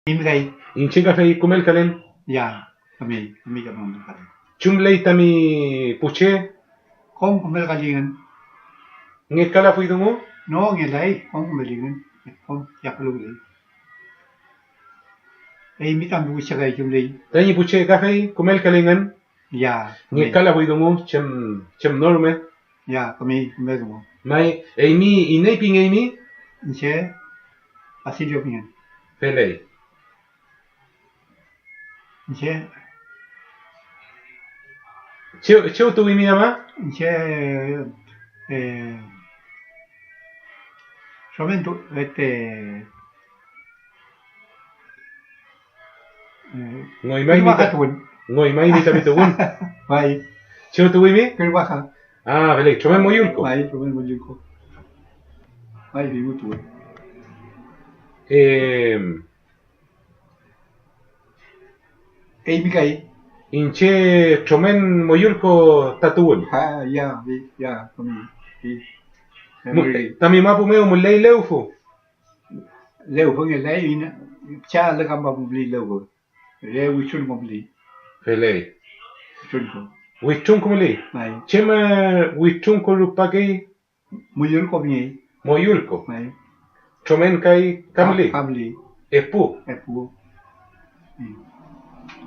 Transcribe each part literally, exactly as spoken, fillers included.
Eymi kay. Iñche ka fey kümelkalen. Ya, tami, tami ka kümelkalen. Chumley tami pu che? Kom kümelkali engün. ¿Ngekalafuy dungu? No, ngelay, kom kümeli engün. Kom yafüluwley. Eymi tami pu che kay chumley. Tañi pu che ka fey kümelkali engün. Ya, küme. Ngekalafuy dungu chem, chem no rume. Ya, küme, küme dungu. May, eymi, ¿iney pingeymi? Iñche Basilio pingen. Feley. Iñche. Chew, chew tuwimi ama? Iñche, eh, somentu, este, Eh, ngoymaymi ta-, tuwün. Ngoymaymi tami tuwün. May. ¿Chew tuwimi? Kürwaha. Ah, feley, Chomen Moyulko. May, Chomen Moyulko. May, vivu tuwün. Em, Eymi kay. Iñche Chomen Moyulko ta tuwün. Ah, ya, ya, ya, kami, sí. Mu-, tami mapu mew müley lewfü. Lewfü ngelay, ina, pichi alü kam mapu müley lewfü. Re witrunko müley. Feley. Witrunko. Witrunko müley. May. ¿Chem, eh, witrunko rupakey? Moyulko pingey. Moyulko. May. Chomen kay ka müley. Ka müley. Epu. Epu. Mm.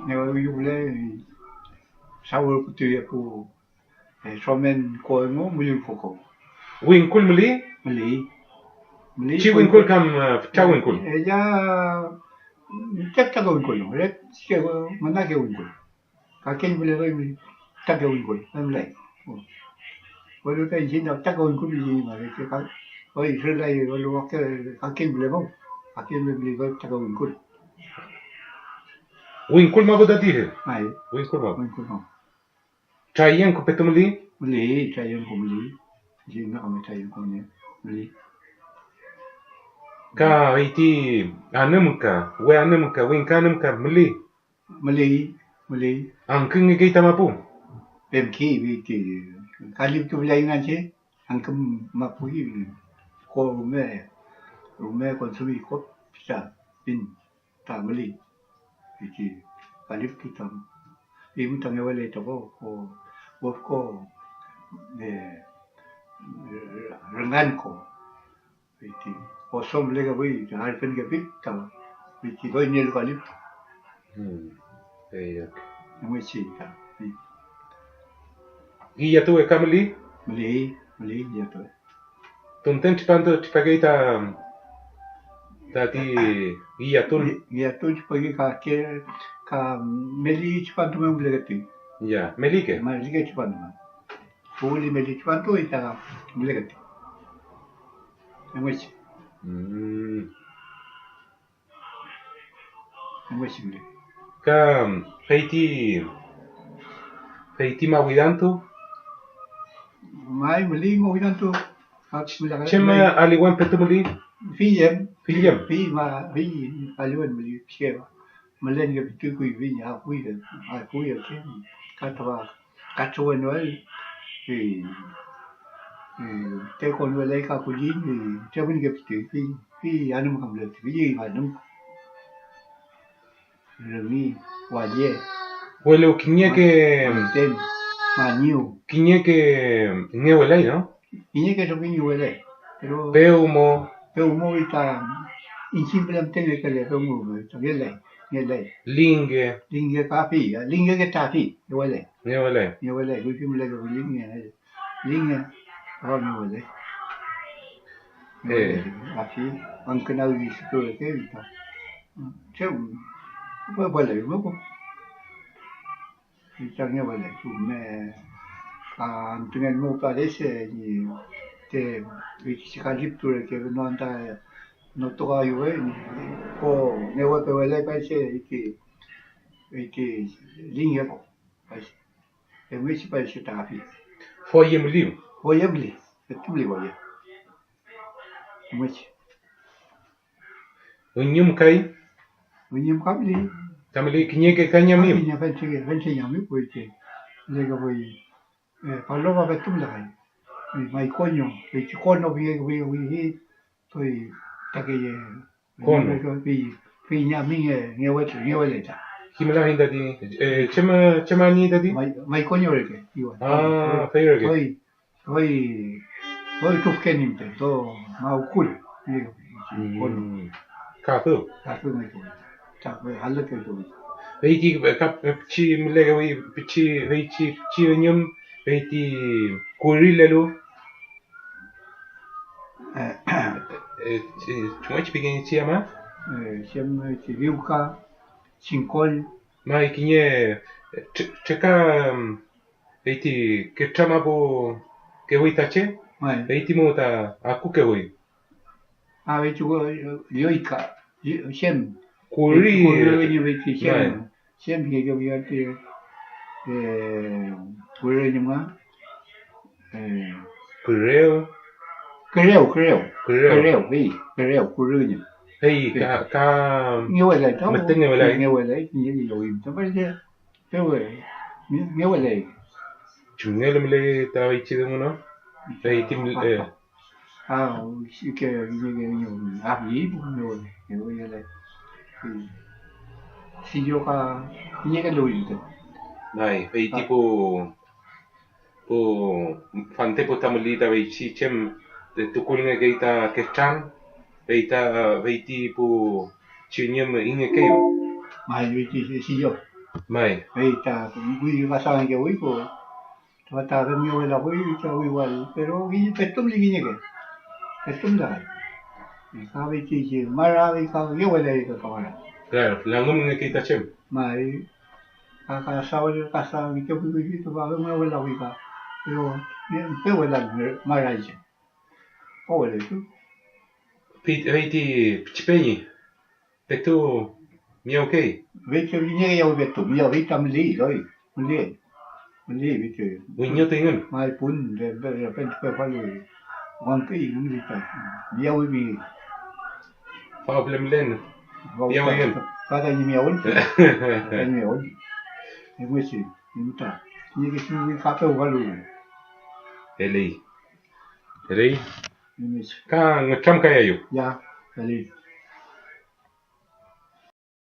Newe wiyu püle, eh, sawürputuy epu, eh, Chomen ko engu, Moyulko ko. ¿Wingkul müley? Müley. Müley. ¿Chi wingkul kam, eh, fütra wingkul? Ella, mm, fütrake wingkul, no, re, che, manake wingkul. Kakeñ püle doy mi, fütrake wingkul, femlay. Welu ta iñchiñ ta fütrake wingkul pillay mari, che ka, oy, felay, welu wake, kakeñ püle mew, kakeñ püle pillay doy fütrake wingkul. Wingkul mapu tati, he. Ay. Wingkul mapu. Wingkul mapu. ¿Trayenko petu müley? Müley, trayenko müley. Iñchiñ mew kami trayenko müley. Ka feyti anümka, we anümka, wingka anümka müley. Müley, müley. ¿Angküngekey ta mapu? Femkey, fey ti kaliptu püley nga che, angküm mapu ko rume, rume konsumi ko pisa pin ta müley. Fey ti kaliptu ta, fey mu ta ngeweley ta ko, ko, ko, eh, rüngan ko. Fey ti oso mülekefuy ta arkünkefi ta fey ti doy nielu kaliptu. Hmm. Eyak. Femngechi ta, fey. ¿Ngillatuwe ka müley? Müley, müley ngillatuwe. ¿Tunten tripantu tripakey ta, tati ngillatun? Ngi-, ngillatun tripakey kake, ka meli tripantu mew müleketey. Ya, melike. Melike tripantu mew. Puwli meli tripantu, fey ta müleketey. Femngechi. Mm. Femngechi müley. Ka feyti, feyti mawidantu. May müley mawidantu. Ka müley. ¿Chem aliwen petu müley? Fill em. Fill em. Fill ma-, fill aliwen müley, pichike mülen ke pitu kuyfi ñi akuy, akuy ürke, ka tüfa katrüwenuel, y, y te konwelay ka kulliñ, y tremüñke pitu, y, y anümka mületuy, y anümka. Rümi, walle. Welu kiñeke, mañu. Kiñeke ngewelay, ¿no? Kiñeke trokiñ ngewelay, pero pewmo. Pewmo ta iñchiñ püle müten ngekele, pewmo rume ta ngelay, ngelay. Linge. Linge ka fi, linge ke ta fi, ngewelay. Ngewelay. Ngewelay, kuyfi müleke linge, linge, ka ngewelay. Eh. Ngewelay, afi, angkünawi reke ta. Chew, fue, fue lo mismo, po. Fey ta ngewelay rume, ka antüngen mew parece ñi te feytichi kaliptu reke no anta no tokayuwe ñi ko newe pewelay parece fey ti, fey ti linge ko parece. Femngechi parece ta afi. Foye müli. Foye müli. Petu müli foye. Femngechi. Üñüm kay. Üñüm ka müli. Ka müli kiñeke ka ñami. Kiñe fenche, fenche ñami, porque le que voy, eh, paloma petu müla kay. May koño, feychi kono pinge, pinge, pinge, soy takeye. Kono. Pinge, Piña mi nge-, ngewet-, ngeweley ta. Kimelafiñ tati, eh, chem, chem ani tati? May, may koño reke, igual. Ah, fey reke. Soy, soy, soy trufken im te, to mawkul, eh, kono. Mm, kasu. Kasu may koño. Ta, eh, aleke koño. Fey ti, eh, ka, eh, pichi mülekewi, pichi, feychi, pichi üñüm, fey ti kurilelu. Eh, eh, ¿cómo es pequeña se llama? Eh, chem, eh, chiviuka, chingkol. May kiñe, eh, tre-, treka, mm, fey ti ketra mapu kewi ta che, may, fey ti mu ta akukewi. Ah, fey ti ko-, yoyka, yo-, chem. Kuri. Fey ti kuri, fey ti chem. May. Chem pingekey ti, eh, kuri ñi ma, eh, Kürew. Kürew, kürew. Kürew. Kürew, sí, kürew, kuri ñi. Fey sí, ka, ka ngewelay, ta müten ngewelay. Ngewelay, kiñe llowin, ta parece, pero, eh, nge-, ngewelay. ¿Chumngelu müley ta feychi dungu, no? Fey ti mül-, eh, Ah, sí que kiñeke ñu, ah, sí, pues, me voy, me voy a la, sí. Sí, yo ka, kiñeke lo vi, te. May, fey ti pu, pu fantepu ta müli ta feychi chem, te tukulngekey ta ketran, fey ta, fey ti pu chiñüm ingekey. May, fey ti, sí, sí, yo. May. Fey ta, muy, muy, muy, muy, Tüfa ta femngeweluwi ta wiwal, pero kiñe petu müley kiñeke. Petu müleay. Ka feytichi mara, fey ka ngewelay ta kamara. Claro, langümngekey ta chem. May, ka, ka sawel, ka sa, ñi kefuy kuyfi, tüfa femngeweluwi ka. Pero, ñi, pewelay mara iñche. Kowelay tu. Fey, fey ti pichi peñi. Petu miyawkey. Fey che kiñeke yawi petu, miyawi ta müley, doy, müley, müley, fey che. Wiñotuyngün. May pun, de, de repente pefalu, wangkey, müley ta, miyawi mi. Faw püle mülen, miyawingün. Ka tañi miyawün, ka tañi miyawün. Femngechi, ñi ta, kiñeke chumwi ka pewfalu. Feley. Feley. Femngechi. Ka ngütramkayayu. Ya, feley.